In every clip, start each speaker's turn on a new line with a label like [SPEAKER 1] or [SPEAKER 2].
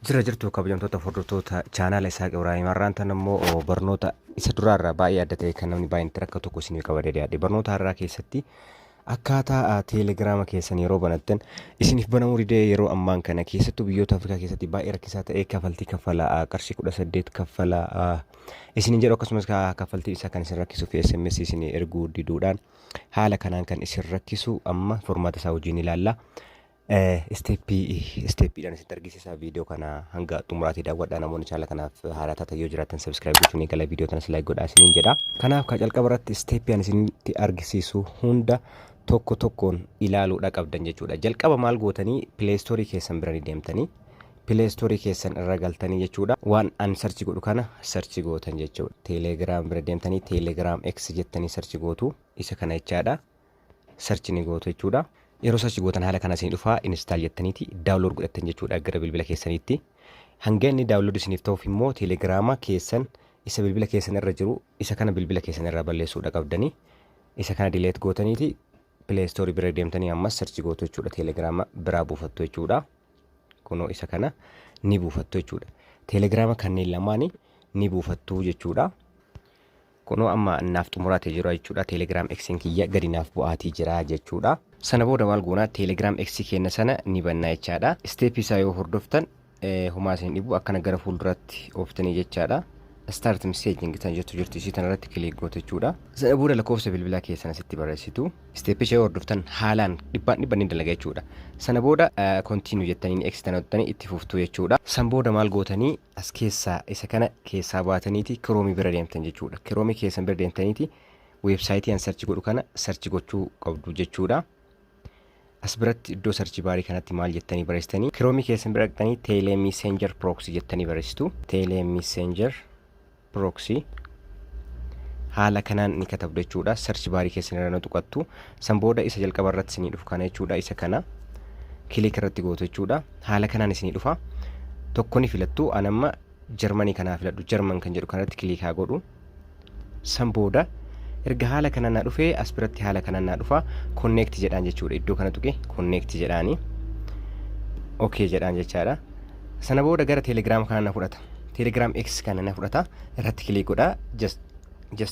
[SPEAKER 1] Jira jirtu, kabajamtoota hordoftoota chaanaala Isaaq Ibraahim. Har'aan tan immoo barnoota isa duraarraa baay'ee adda ta'e kan namni baay'een itti rakkatu tokko isiniif qabadee dhiyaadhe. Barnoota har'aa keessatti akkaataa teelegiraama keessan yeroo banattan isiniif banamuu didee, yeroo ammaan kana keessattuu biyyoota Afrikaa keessatti baay'ee rakkisaa ta'e, kafaltii kaffala, qarshii 18 kaffala isiniin jedhu, akkasumas kaffaltii isaa kan isin rakkisuu fi SMS isin erguu diduudhaan haala kanaan kan isin rakkisu amma furmaata isaa wajjin ilaalla. Step stepiidhaan isinitti argisiisa. Viidiyoo kana hanga xumuraatii daawwadhaa. Namoonni chaanala kanaaf haaraa taatan yoo jiraatan subscribe gochuun eegala. Viidiyoo kanas like godhaa isiniin jedha. Kanaaf ka calqaba irratti step ani isinitti argisiisu hunda tokko tokkoon ilaaluudha qabdan jechuudha. Jalqaba maal gootanii? Play Store keessan bira ni deemtanii, Play Store keessan irra galtanii jechuudha. Waan an search godhu kana search gootan jechuudha. Telegram bira deemtanii Telegram X jettanii search gootu, isa kana jechaadha. Search ni gootu jechuudha. Yeroo search gootan haala kana isin dhufaa. Install jettaniiti download godhattan jechuudha gara bilbila keessaniitti. Hanga inni download isiniif ta'uuf immoo teelegiraama keessan isa bilbila keessan irra jiru isa kana bilbila keessan irraa balleessuudha qabdanii. Isa kana delete gootaniiti Play Store bira deemtanii ammas search gootu jechuudha. Teelegiraama biraa buufattu jechuudha. Kunoo isa kana ni buufattu jechuudha. Teelegiraama kanneen lamaanii ni buufattu jechuudha. Kunoo amma naaf xumuraatee jira jechuudha. Telegram X'n kiyya gadi naaf bu'aatii jira jechuudha. Sana booda maal goonaa? Telegram X keenya sana ni bannaa jechaadha. Step isaa yoo hordoftan homaa isin dhibu. Akkana gara fuulduratti ooftanii jechaadha. Start messaging kan jettu jirti, isii tanarratti click gootu jechuudha. Sana booda lakkoofsa bilbilaa keessan asitti barreessitu. Step ishee hordoftan haalaan dhibbaan dhibba ni dalaga jechuudha. Sana booda continue jettanii X tana jettanii itti fuftu jechuudha. San booda maal gootanii? As keessaa isa kana keessaa baataniiti Chrome bira deemtan jechuudha. Chrome keessan bira deemtaniiti website an search godhu kana search gochuu qabdu jechuudha. As biratti iddoo search bar kanatti maal jettanii barreessitanii? Chrome keessan bira dhaqxanii Tele Messenger Proxy jettanii barreessitu. Tele Messenger Proxy haala kanaan ni katabdu jechuudha. Search bar keessan irra ni tuqattu. San booda isa jalqaba irratti isinii dhufu kana jechuudha. Isa kana click irratti gootu jechuudha. Haala kanaan isinii dhufa. Tokko ni filattu. Anamma Jarmanii kanaa filadhu. Jarman kan jedhu kanatti click haa godhu. San booda erga haala kanaan naa dhufee, as biratti haala kanaan naa dhufa. Connect jedhaan jechuudha. Iddoo kana tuqe connect jedhaani. Okay jedhaan jechaadha. Sana booda gara Telegiraam kana na fudhata. Telegram X kana na fudhata. Irratti click godha. Just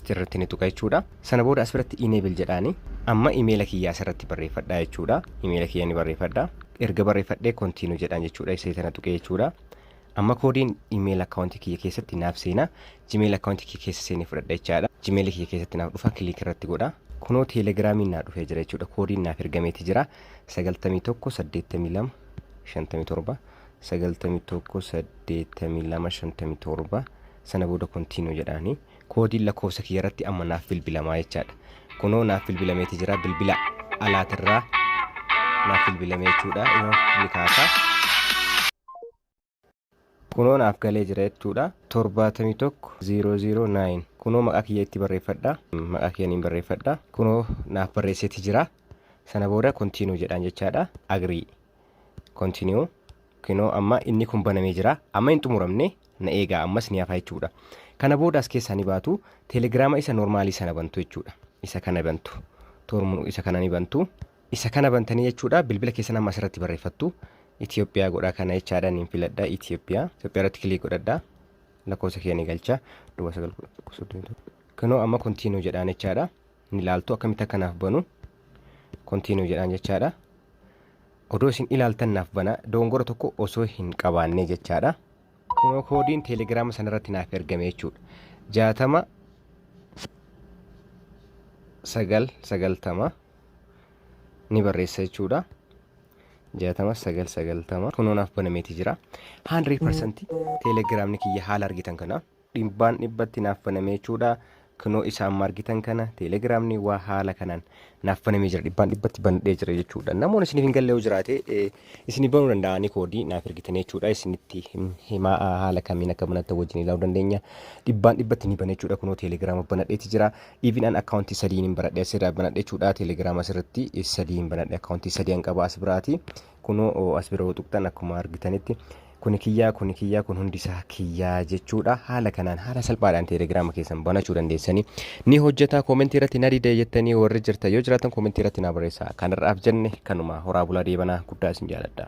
[SPEAKER 1] irratti ni tuqa jechuudha. Sana booda as biratti enable jedhaani. Amma imeela kiyyaa asirratti barreeffadha jechuudha. Imeela kiyya ni barreeffadha. Erga barreeffadhee continue jedhaan jechuudha. Isa tana tuqee jechuudha. Amma koodiin email account kiyya keessatti naaf seena. Gmail account kiyya keessa seenee fudhadha jechaadha. Gmail kiyya keessatti naaf dhufa, click irratti godha. Kunoo teelegiraamiin naa dhufee jira jechuudha. Koodiin naaf ergameeti jira. 91 82 57, 91 82 57. Sana booda continue jedhaani. Koodiin lakkoofsa kiyya irratti amma naaf bilbilamaa jechaadha. Kunoo naaf bilbilameeti jira. Bilbila alaatirraa naaf bilbilame jechuudha. Ni kaasa. Kunoo naaf galee jira jechuudha. 71009. Kunoo maqaa kiyya itti barreeffadha. Maqaa kiyya niin barreeffadha. Kunoo naaf barreesseeti jira. Sana booda continue jedhaan jechaadha. Agree. Continue. Kunoo amma inni kun banamee jira. Amma hin xumuramne, na eegaa, ammas ni hafa jechuudha. Kana booda as keessaa ni baatu. Teelegiraama isa normal sana bantu jechuudha. Isa kana bantu. Tormu isa kana ni bantu. Isa kana bantanii jechuudha. Bilbila keessan amma asirratti barreeffattu. Itoophiyaa godhaa kana jechaadha. Niin filadha Itoophiyaa. Itoophiyaa irratti click godhadha. Lakkoofsa kiyya ni galcha. Duwwaa 9 11. Kunoo amma continue jedhaan jechaadha. Ni ilaaltu akkamitti akka naaf banu. Continue jedhaan jechaadha. Odoo isin ilaaltan naaf bana, dogongora tokko osoo hin qabaanne jechaadha. Kunoo koodiin teelegiraama sanarratti naaf ergame jechuudha. 60 9 90 ni barreessa jechuudha. 60 9 90. Kunoo naaf banameeti jira. 100% teelegiraamni kiyya haala argitan kana dhibbaan dhibbatti naaf baname jechuudha. Kunoo isa amma argitan kana teelegiraamni waa haala kanaan naaf banamee jira. Dhibbaan dhibbatti banadhee jira jechuudha. Namoonni isiniif hin galle yoo jiraate isinii banuu danda'anii koodii naaf ergitanii jechuudha. Isinitti himaa haala kamiin akka banattan wajjin ilaaluu dandeenya. Dhibbaan dhibbatti ni bana jechuudha. Kunoo teelegiraama banadheeti jira. Even an account sadiin hin banadhe, asirraa banadhe jechuudha. Teelegiraama asirratti sadiin banadhe, account sadii an qaba as biraati. Kunoo as bira yoo tuqxan akkuma argitanitti kuni kiyyaa, kuni kiyyaa, kun hundi isaa kiyyaa jechuudha. Haala kanaan haala salphaadhaan teelegiraama keessan banachuu dandeessanii ni hojjeta. Comment irratti na dide jettanii warri jirtan yoo jiraatan comment irratti na barreessaa. Kanarraaf jenne kanuma. Horaa bulaa, deebanaa. Guddaa isin jaaladha.